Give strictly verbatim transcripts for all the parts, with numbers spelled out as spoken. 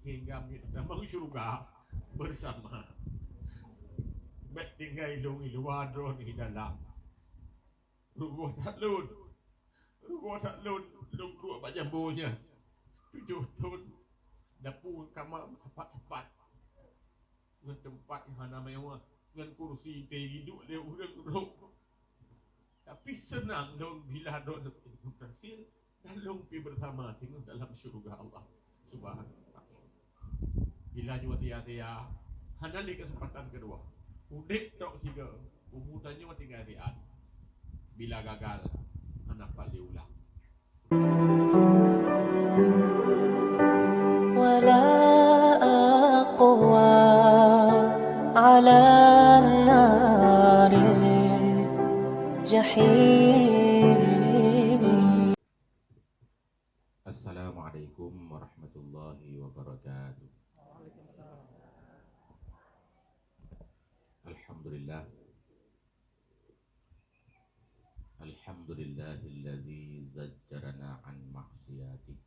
Hingga meunyoe tamong syeuruga beusama. Bék tinggai lôn i luwa, droeneuh i dalam. Rugoh that lôn. Rugoh that lôn, lôn duek bak jambo nyan. Tujoh thon, dapu kama meusapat-sapat. Ngon teumpat nyang hana mewah, ngon kursi teuh jiduek lé ureueng rhot. Tapi seunang lôn bila droeneuh berhasil, dan lôn pih beusama singoh dalam syeuruga Allah Subhanahu wa Taala. Bila nyoe sia-sia, hana lé keuseumpatan keudua. Udeb tok sigoe, umu tanyoe tinggai siat. Bila gagal, hana pat lé ulang. ولا أقوى على النار الجحيم. Assalamualaikum warahmatullahi wabarakatuh. Alhamdulillah. Alhamdulillahilladzi zajjarana an ma'siyatih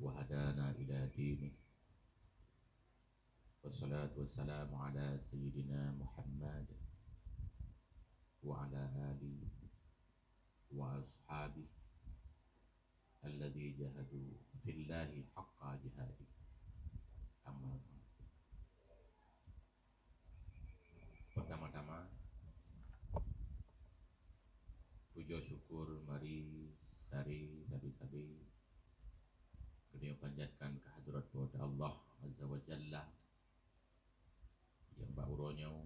wa hadana ila dinih. Wassalatu wassalamu ala sayyidina Muhammad wa ala alihi wa ashabihi alladzi jahadu fillahi haqqa jihadih. Amma ba'd. Pertama-tama, puja syukur mari sari sabe-sabe keuneuk panjatkan keu hadrat Po teu Allah Azza wa Jalla, nyang bak uroe nyoe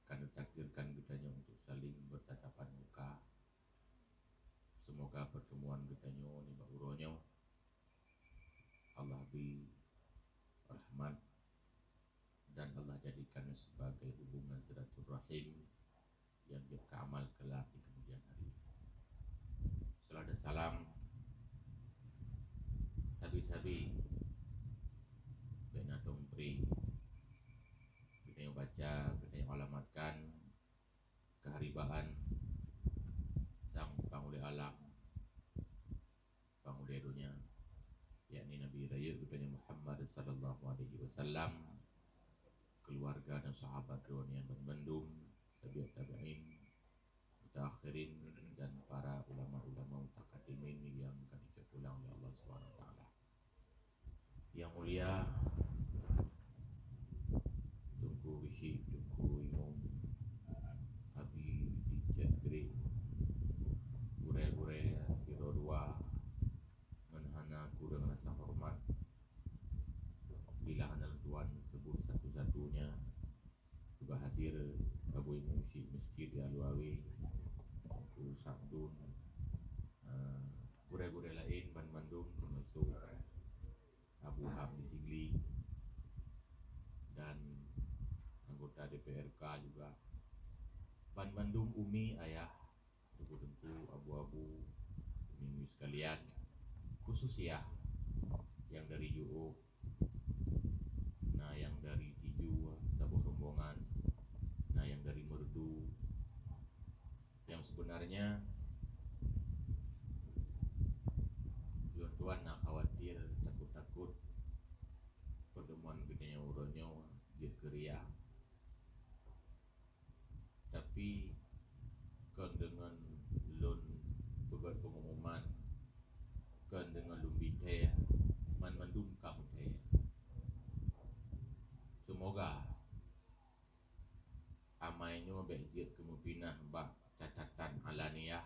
ka neutakdirkan geutanyoe untuk saling bertatapan muka. Semoga pertemuan geutanyoe nibak uroe nyoe Allah bri rahmat dan Allah jadikan sebagai hubungan silaturahim nyang jeuet keu amal kelak di kemudian hari. Salawat dan salam sabe-sabe bèk na tom pri geutanyoe baca, geutanyoe alamatkan keuharibaan sang panghulèe alam, panghulèe donya, yakni Nabi Rayeuk geutanyoe Muhammad sallallahu alaihi wasallam, keluarga dan sahabat droeneuh nyan banmandum, tabi'ut tabi'in, mutaakhirin, dan para ulama-ulama mutaqaddimin nyang ka geucok pulang lé Allah Subhanahu wa Taala. Yang mulia Teungku Bisyik, Teungku Imum, Abi Teacher Grade, gurèe-gurèe sidroe dua, ngon hana kureueng rasa hormat, bila hana lôn tuan seubut satu-satunya, juga hadir Abu Imum Syik Masjid di Alu Awe, Teungku Sabdun, eh, gurèe-gurèe laén banmandum, teumasuk Abu Ham di Sigli, dan anggota D P R K juga. Banmandum umi, ayah, teungku-teungku, abu-abu, umi-umi sekalian, khusus ya, yang dari Ju'up, na yang dari Tiju, saboh rombongan, na yang dari Meureudu, yang sebenarnya lôn tuan na khawatir, takot-takot pertemuan geutanyoe uroe nyoe jeuet keu riya. Tapi kon deungon lôn peubuet pengumuman, kon deungon lôn bithèe, banmandum ka meuthèe. Seumoga amai nyoe bèk jeuet keu meupinah bak catatan alaniyah,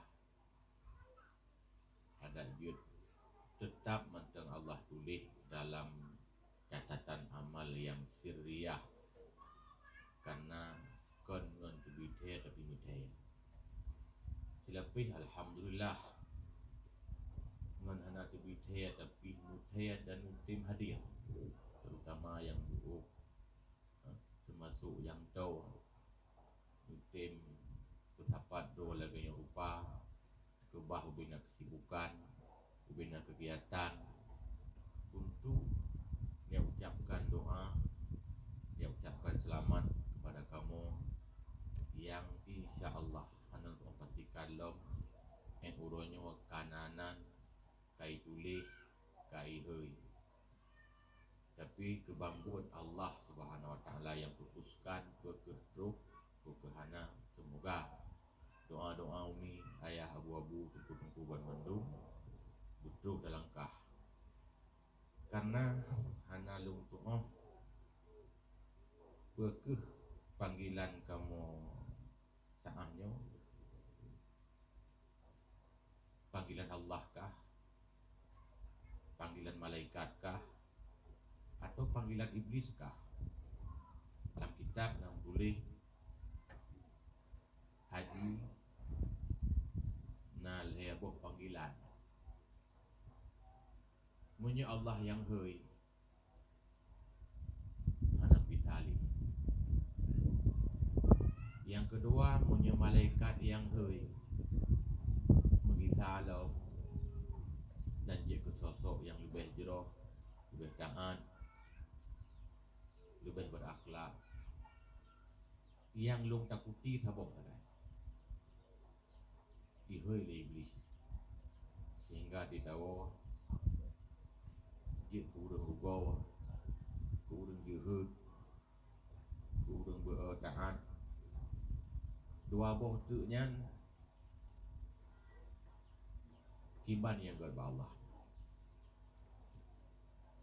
adak jeuet teutab mantong Allah tuléh dalam catatan amal nyang sirriyah, kareuna kon ngon teubithèe tapi meuthèe. Silapeh alhamdulillah, ngon hana teubithèe tapi meuthèe dan meutem hadiah, terutama nyang Ju'up, teumasok nyang toe. Meutem peusapat droe lagèe nyoe rupa, keubah ubena keusibukan, ubena keugiatan, untuk neuucapkan doa, neuucapkan seulamat kepada kamoe nyang insya Allah hana lôn pastikan lom, nyang uroe nyoe ka na nan, ka leh ka ihôi. Tapi keubangbuet Allah Subhanahu Wa Taala nyang putuskan peu kheueh troh, peu kheueh hana. Seumoga doa-doa umi, ayah, abu-abu, teungku-teungku banmandum beutroh dalam kah. Karena hana lôn tuoh peu kheueh panggilan kamoe saat nyoe. Panggilan Allah kah? Panggilan malaikat kah? Atau panggilan iblis kah? Lam kitab nyang tuléh haji na lhèe boh panggilan. Meunyoe Allah nyang hôi, hana bisa lé. Nyang keudua, meunyoe malaikat nyang hôi, meugisa lom dan jeuet keu sosok nyang leubeh jroh, leubeh taat, leubeh beurakhlak, nyang lôn takuti saboh sagai. Ihôi lé Iblih, sehingga jidawa jeuet keu ureuëng rugoe, keu ureuëng jeuhet, keu ureuëng beu taat. Dua boh teuk nyan kiban nyang gét bak Allah.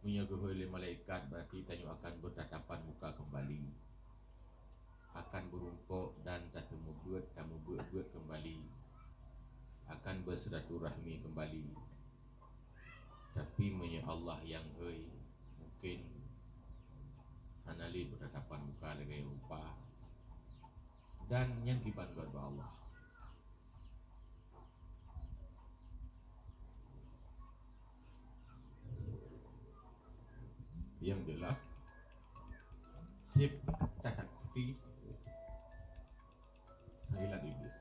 Meunyoe geuhôi lé malaikat, berarti tanyoe akan beutatapan muka keumbali, akan beurumpok dan tateumubeuet, tamubeuet-beuet keumbali, akan beusilaturahmi keumbali. Tapi meunyoe Allah nyang hôi, mungken hana lé beutatapan muka lagée rupa, dan nyan kiban gét bak Allah. Yang jelas, sip tatakuti panggilan iblis.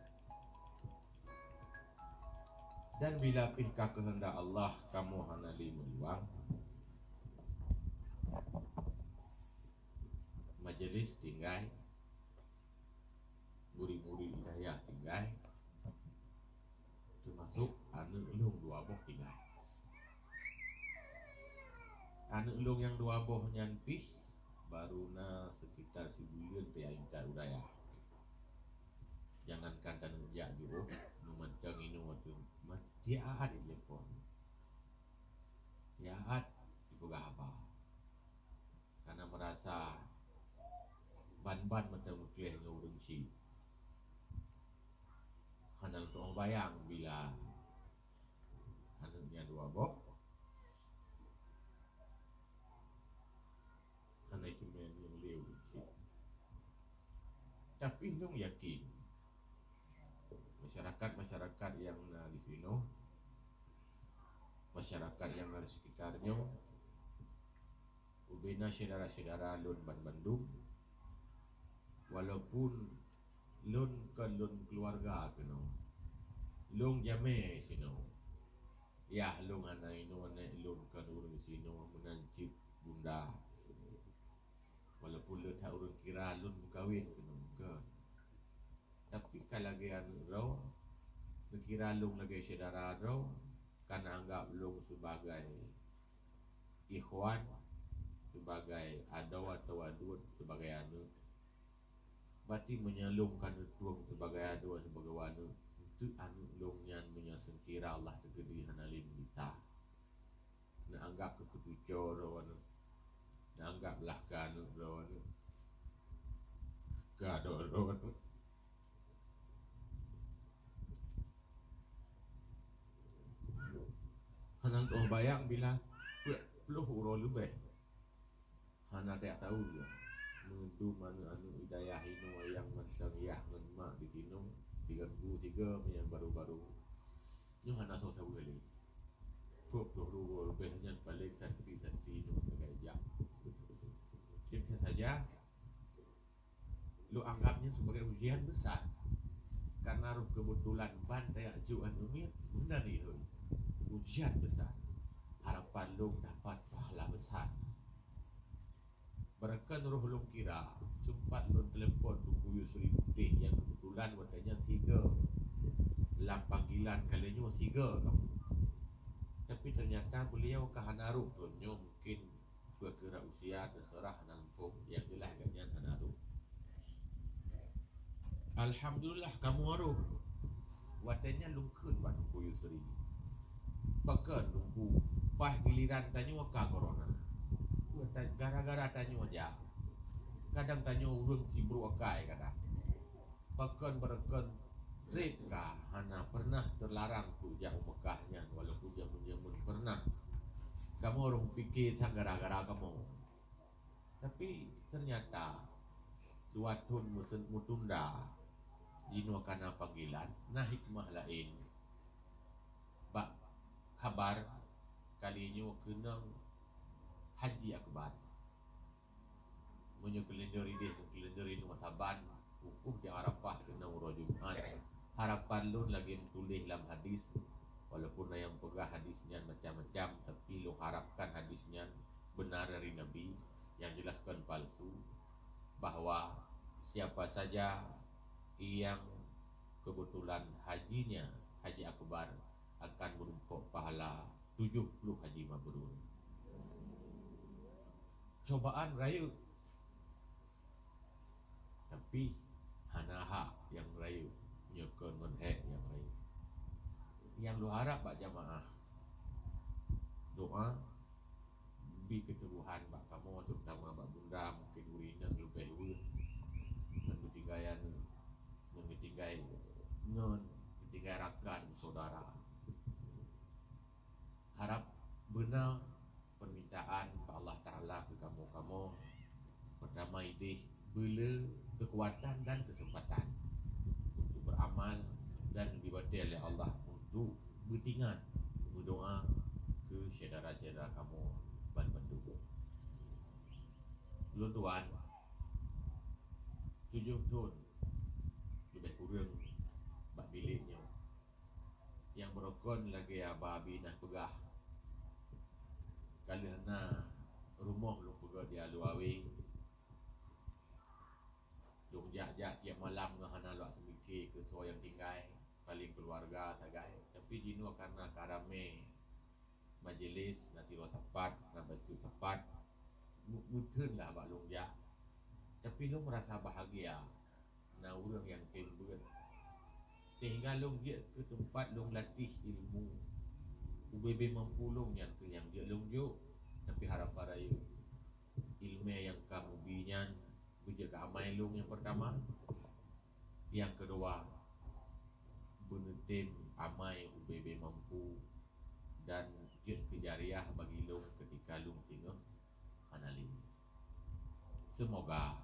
Dan bila pih ka keuheundak Allah kamoe hana lé meuliwang, majelis tinggai, murit-murit inayah tinggai, teumasok aneuëk lôn dua boh tinggai. Aneuëk lôn nyang dua boh nyan pih baru na sekitar sibuleuen pih intat u dayah. Jangankan taneuk jak jiôh, meumantong inoe ateueh tiat jitelepon, tiat jipeugah haba. Karena merasa ban-ban mantong meukleh ngon ureuëng chik. Hana lôn bayang bila aneuëk nyan dua boh, hana teumé nyang lé ureuëng chik. Tapi lôn yakin, masyarakat-masyarakat nyang na di sinoe, masyarakat nyang na di sekitar nyoe, ubena syedara-syedara lôn banmandum, walaupun lôn kon lôn keuluwarga keunoe, lôn jamé sinoe. Yah, lôn hana inoe aneuk lôn kon ureuëng sinoe meunan cit bunda. Walaupun lôn that ureuëng kira lôn meukawen keunoe, kon. Tapi ka lagée aneuëk droe, neukira lôn lagée syedara droe, ka neuanggab lôn sibagai ikhwan, sibagai adoe atawa aduen, sibagai aneuëk. Berarti meunyoe lôn ka neutueng sibagai adoe, sibagai aneuëk, enteuk aneuëk lôn nyan meunyoe seukira Allah teukeudi hana lé meugisa. Neuanggab keu keutuco droe aneuëk. Neuanggab lah keu aneuëk droe aneuëk. Keu adoe droe aneuëk. Hana lôn bayang bila peuet ploh uroe leubeh hana tajak saweue. Meudum aneuëk-aneuëk di dayah inoe nyang mantong yah ngon mak di sinoe, diganggu sigoe nyang baru-baru. Nyoe hana soe saweue lé. Peuet ploh uroe leubeh nyan paléng santri-santri nyoe sagai jak. Jadi saja, lôn anggab nyan sebagai ujian besar. Karena roh kebetulan ban tajak jok aneuëk miet, meunan jih lôn. Ujian besar. Harapan lôn dapat pahala besar. Barakan roh lôn kira, sempat lôn telepon Teungku Yusri Putéh nyang kebetulan watée nyan sigoe lam panggilan kali nyoe sigoe kamoe. Tapi ternyata Kata beliau ka hana rôh thôn nyoe, mungkin peue keurah usia, terserah hana muphom, nyang jeulaih gobnyan hana rôh. Alhamdulillah, kamoe rôh. Watée nyan lôn kheun bak Teungku Yusri, "Pakon Teungku, paih giliran tanyoe ka corona. Gara-gara tanyoe jak, kadang tanyoe ureuëng sibroe akai kadang. Pakon beureukan treb ka hana pernah teularang keu jak u Meukah nyan, walaupun jameun-jameun pernah. Kamoe rôh pike sang gara-gara kamoe." Tapi ternyata dua thôn meuseun-, meutunda, jinoe kana panggilan, na hikmah laén. Bak khabar kali nyoe keunong Haji Akbar. Meunyoe kalender ideh ngon kalender inoe saban, ukeue di Arafah keunong uroe Jumat. Harapan lôn lagée meutuléh lam hadis, walaupun na nyang peugah hadis nyan macam-macam, tapi lôn harapkan hadis nyan beuna dari Nabi, nyang jeulaih kon palsu, bahwa siapa saja yang kebetulan hajinya Haji Akbar akan meurumpok pahala tujoh ploh haji mabrur. Cobaan rayeuk, tapi hana hak nyang rayeuk, nyoe kon ngon hék nyang rayeuk. Nyang lôn harab bak jamaah, doa, bi keuteguhan bak kamoe, terutama bak bunda, mungkin ureuëng inong leubeh weueh ngon geutinggai aneuk, ngon geutinggai ngon geutinggai rakan syedara. Harab beuna permintaan bak Allah Taala keu kamoe-kamoe. Pertama ideh, beule keukuatan dan keuseumpatan untuk beuramal dan dibri watée lé Allah untuk beutingat meudoá keu syedara-syedara kamoe banmandum. Lôn tuan, tujoh thôn leubeh kureueng bak bilék nyoe. Nyang beureukan lagée Aba Abi na peugah, ka lheueh na rumoh lôn peugöt di Alu Awe, lôn jak-jak tieb malam ngon hana lôn seumiké keu soe nyang tinggai, paléng keuluwarga sagai. Tapi jinoe kareuna ka ramé majelis, na sidroe sapat, na bacut sapat, meutheun lah bak lôn jak. Tapi lôn meurasa bahagia. Na ureuëng nyang tem beuet, sehingga lôn jeuet keu teumpat lôn latih ilmu. Ubé-bé mampu lôn nyan keuh nyang jeuet lôn jok, tapi harab barayeu ilmé nyang ka mubi nyan beujeuet keu amai lôn nyang peurtama, nyang keudua beuneutem amai ubé-bé mampu dan jeuet keu jariah bagi lôn keutika lôn teungoh hana lé. Seumoga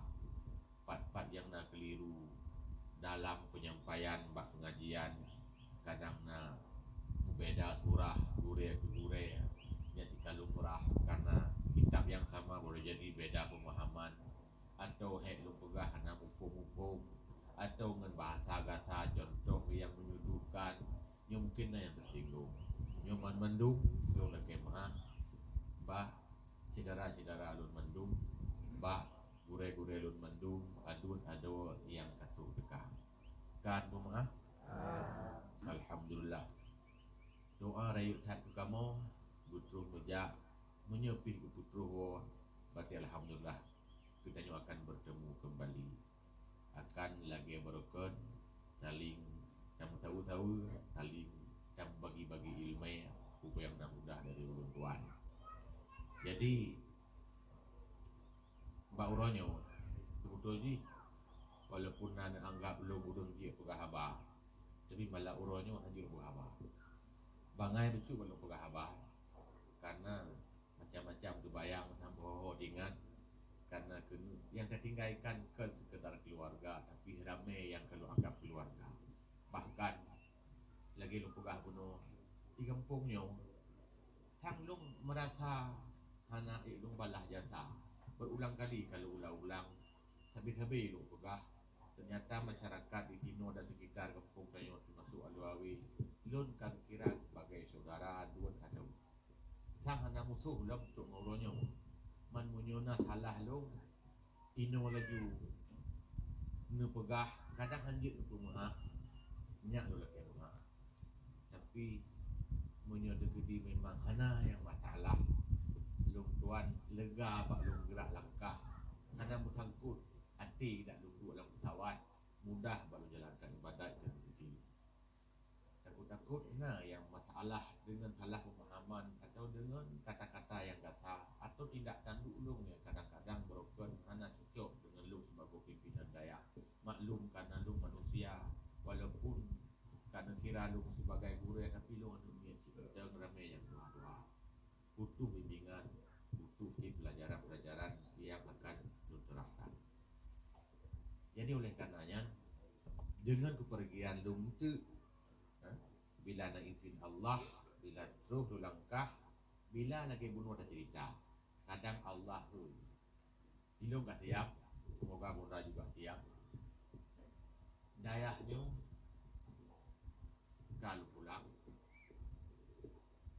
pat-pat nyang na keuleuru dalam peunyampaian bak peungajian, kadang na beubeda surah gurée keu gurée, nyan cit ka lumrah, karna kitab nyang sama boleh jadi beda peumahaman, atawa hék lôn peugah hana muphom-muphom, atawa ngon bahasa gasa contoh nyang menyudutkan, nyoe mungken na nyang teusinggung. Nyoe banmandum lôn lakée meu'ah bak syedara-syedara lôn mandum, bak gurée-gurée lôn mandum, padub adoe nyang ka trok teuka. Kan beumeu'ah? Alhamdulillah. Doa rayeuk that keu kamoe, geutroh meujak, meunyoe pih geupeutroh woe, berarti alhamdulillah, geutanyoe akan bertemu kembali. Akan lagée beureukan, saling tameusaweue-saweue, saling tamubagi-bagi iéleumé, peue nyang na mudah dari ulôn tuan. Jadi, bak uroe nyoe, seubeutôi jih, walaupun na neuanggab lôn ureuëng jeuet peugah haba, tapi malam uroe nyoe hana jeuet peugah haba. Bangai bacut lôn peugah haba, karna macam-macam teubayang, meunan ho-ho teuingat, karna keuneuk nyang tatinggaikan kon seukeudar keuluwarga, tapi ramé nyang ka lôn anggab keuluwarga. Bahkan, lagée lôn peugah bunoe, di gampông nyoe, sang lôn meurasa hana ék lôn balaih jasa. Beurulang kali ka lôn ulang-ulang, sabe-sabe lôn peugah, teunyata masyarakat di sinoe dan seukitar gampông tanyoe, teumasok Alu Awe, lôn ka geukira sibagai syedara lôn ateueh. Sang hana musoh lom trok ngon uroe nyoe. Man meunyoe na salah lôn, inoe laju neupeugah, kadang hana jeuet neupeumeu'ah, nyak lôn lakée meu'ah. Tapi Meunyoe teukeudi memang hana nyang masalah, lôn tuan lega bak lôn gerak langkah, hana meusangkot até dak lôn duek lam pesawat, mudah bak lôn jalankan ibadat dan rezeki. Takot-takot na nyang masalah deungon salah pemahaman atau deungon kata-kata nyang gata atau tindak tanduk lôn nyang kadang-kadang beurokon hana cocok deungon lôn sibagoe pimpinan dayah. Maklum, kareuna lôn manusia, walaupun ka neukira lôn sibagai gurée, tapi lôn aneuk miet sipeutong ramé nyang tuha-tuha. Butuh bimbingan, butuh cit pelajaran-pelajaran nyang akan lôn terapkan. Jadi, oleh karena nyan, deungon keupeurgian lôn teuk, ha, bila na izin Allah, bila troh lôn langkah, bila lagée bunoe taceurita, kadang Allah, ui, ilôn ka siab, semoga Bunda juga siab. Dayah nyoe ka lôn pulang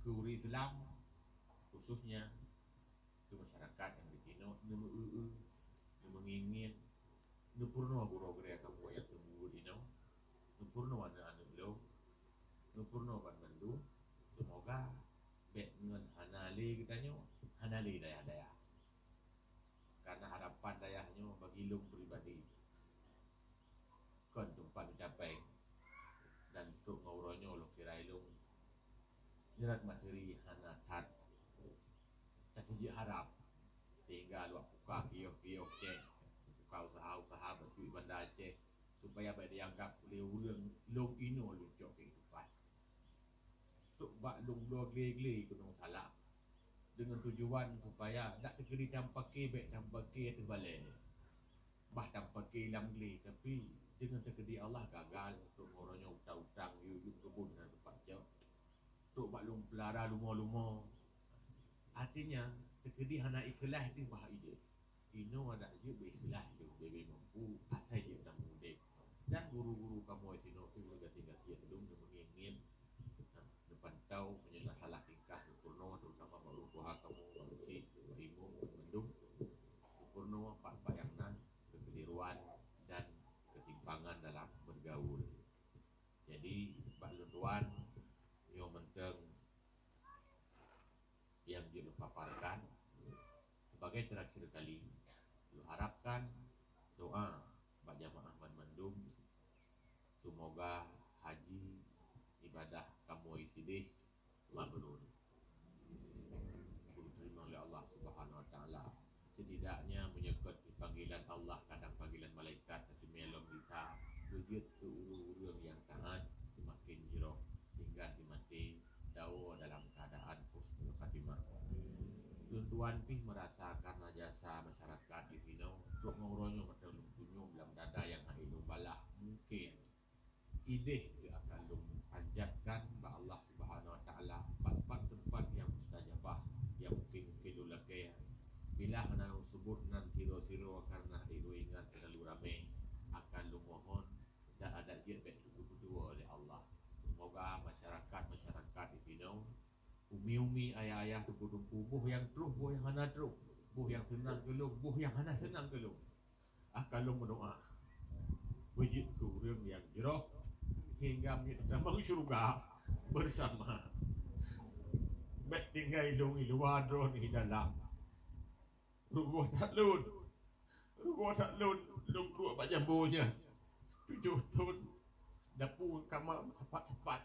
keu ureuëng Islam, khususnya keu masyarakat nyang di sinoe, neumeu-eu-eu, neumeungieng-ngieng, neupeurunoe gurée-gurée kamoe nyang teumeubuet inoe, neupeurunoe aneuk-aneuk lôn, neupeurunoe banmandum. Semoga bék ngon hana lé geutanyoe, hana lé dayah-dayah. Karena harapan dayah nyoe bagi lôn pribadi kon teumpat meucapai, dan trok ngon uroe nyoe lôn kira ilôn nyerat materi hana that. Tapi jeuet harap sehingga luwat buka kios-kios Aceh, buka usaha-usaha bacut Banda Aceh, supaya bék dianggap lé ureuëng lôn inoe lôn cok kehidupan. Trok bak lôn bloe glé-glé gunong salak, deungon tujuan supaya dak teukeudi tampake, bék tampake ateueh balée, bah tampake lam glé, tapi deungon teukeudi Allah gagal. Trok ngon uroe nyoe utang-utang, yue-yue keubon hana teumpat cok, trok bak lôn peulara lumoe-lumoe. Artinya, teukeudi hana ikhlaih teuh bah ideh. Inoe adak jeuet beu ikhlaih lôn, beu-beu mampu, asai jeuet tamong udeb. Dan guru-guru kamoe sinoe pih geutanyoe gaki-gaki lôn neumeungieng-ngieng, neupantau meunyoe na salah tingkah neupeurunoe, terutama bak ureuëng tuha kamoe, bak geuchik, bak imeum, bak mandum, neupeurunoe pat-pat nyang na keukeliruan dan keutimpangan dalam meugaul. Jadi, bak lôn tuan, nyoe mantong nyang jeuet lôn paparkan. Sebagai terakhir kali, lôn harapkan doa bak jamaah banmandum. Semoga haji ibadah kamoe sideh mabrur, diterima oleh Allah Subhanahu Wa Taala. Setidaknya meunyoe kon panggilan Allah, kadang panggilan malaikat, tapi meulom gisa beujeuet keu ureuëng-ureuëng nyang taat seumaken jroh, sehingga di maté dawa dalam keuadaan husnul khatimah. Lôn tuan pih meurasa karena jasa masyarakat di sinoe, trok ngon uroe nyoe mantong lôn tunyom lam dada nyang hai lôn balah, mungken ideh teuh akan lôn panjatkan bak Allah Subhanahu Wa Taala, pat-pat teumpat nyang mustajabah, nyang mungken-mungken lôn lakée. Bila hana lôn seubut nan sidroe-sidroe, karena hai lôn ingat terlalu ramé, akan lôn mohon dan adak jeuet bék teupeuduek oleh Allah. Semoga masyarakat-masyarakat di sinoe, umi-umi, ayah-ayah, teungku-teungku, boh nyang troh, boh nyang hana troh, boh nyang seunang keu lôn, boh nyang hana seunang keu lôn, akan lôn meudoa beujeuet keu ureuëng nyang jroh, sehingga meunyoe tatamong syeuruga beusama. Bék tinggai lôn i luwa, droeneuh i dalam. Rugoe that lôn, rugoe that lôn, lôn duek bak jambo nyan tujoh thon, dapu kama sapat-sapat,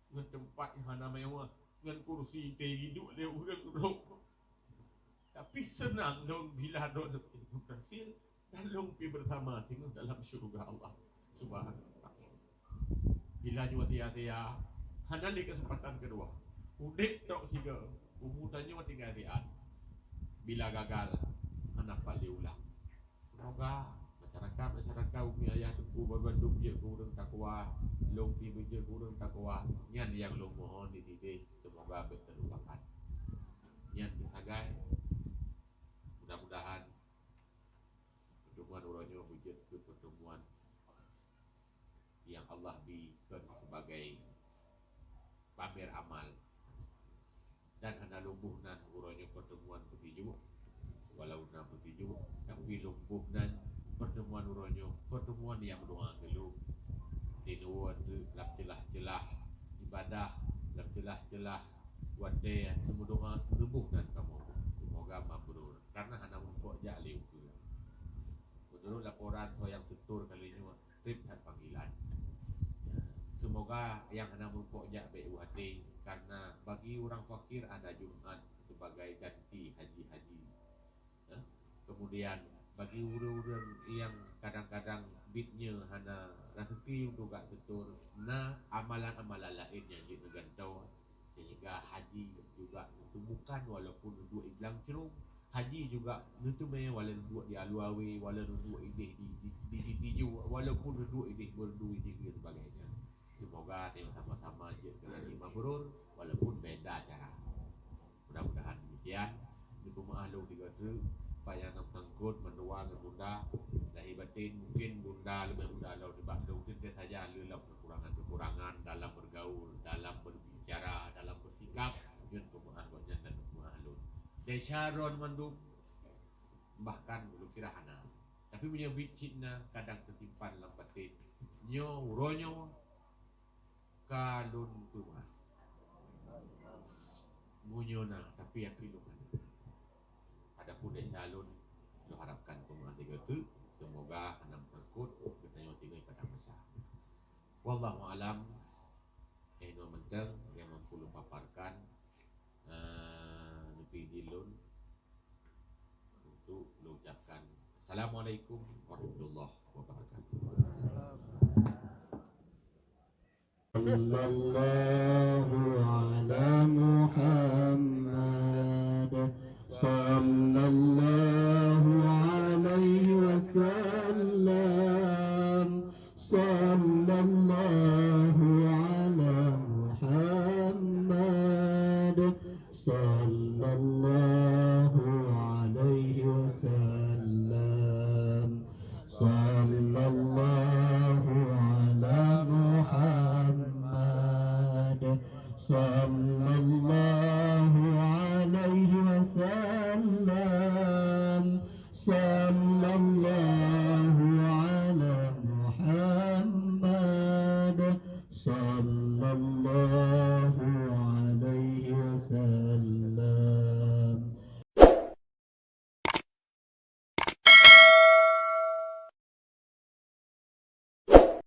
ngon teumpat nyang hana meuwah, ngon kursi teuh jiduek lé ureuëng rhot. Tapi seunang lôn bila droeneuh berhasil, dan lôn pih beusama singoh dalam syeuruga Allah Subhanahu Wa Taala. Bila nyoe sia-sia, hana lé keuseumpatan keudua. Udeb tok sigoe, umu tanyoe tinggai siat. Bila gagal, hana pat lé ulang. Semoga masyarakat-masyarakat, umi ayah teungku, banmandum jeuet keu ureuëng takwa, lôn pih beujeuet keu ureuëng takwa. Nyan nyang lôn mohon di sideh, semoga bék teulopakan. Nyan keuh sagai. Mudah-mudahan pertemuan uroe nyoe beujeuet keu pertemuan nyang Allah bi kon sebagai pamer amal. Dan hana lôn boh nan uroe nyoe pertemuan peusijuek, walau na peusijuek, tapi lôn boh nan pertemuan uroe nyoe pertemuan nyang meudoa keu lôn. Di luwa teuk lam celah-celah ibadah, lam Celah-celah watée meudoa, meuruboh nan kamoe. Semoga mabrur, karena hana meurumpok jak lé ukeue. Menurut laporan soe nyang seutôt kali nyoe, trép that panggilan. Ya, semoga nyang hana meurumpok jak bék watée, karena bagi ureuëng fakir ada Jumat sebagai ganti haji-haji. Ya. Kemudian, bagi ureuëng-ureuëng nyang kadang-kadang bit nyoe hana raseuki untuk gak seutôt, na amalan-amalan laén nyang jeuet neugantoe, sehingga haji juga neutumbuhkan walaupun neuduek di blang crom, haji juga neuteumé walau neuduek di alu awé, walau neuduek idéh di, di, di, di tiju, walaupun neuduek idéh beurdu, idéh dan sebagainya. Semoga teuh sama-sama jeuet keu haji mabrur walaupun beda cara. Mudah-mudahan demikian. Neupeumaáh lôn tiga teuk, bak nyang na meusangkot mandua ngon bunda. Lahé batin mungkin bunda leubeh muda lom nibak lôn, teuntée saja le lom kekurangan-kekurangan dalam bergaul, dalam berbicara, dalam bersikap, nyoe peumaáh gobnyan dan peumaáh lôn. Desya droe mandum, bahkan ulôn kira hana. Tapi meunyoe bit cit na kadang teusimpan lam batin, nyoe uroe nyoe ka lôn peumaáh. Meunyoe na, tapi yakin lôn hana. Adapun desya lôn, lôn harapkan peumaáh tiga teuk, semoga hana meusangkot geutanyoe tinggai padang mahsyar. Wallahu alam. Eh, nyoe mantong nyang mampu lôn paparkan, eh, neupeuidin lôn untuk lôn ucapkan Assalamualaikum warahmatullahi wabarakatuh. Sallallahu ala Muhammad. Sallallahu alaihi wasallam. Sallallahu ala Muhammad. Sallallahu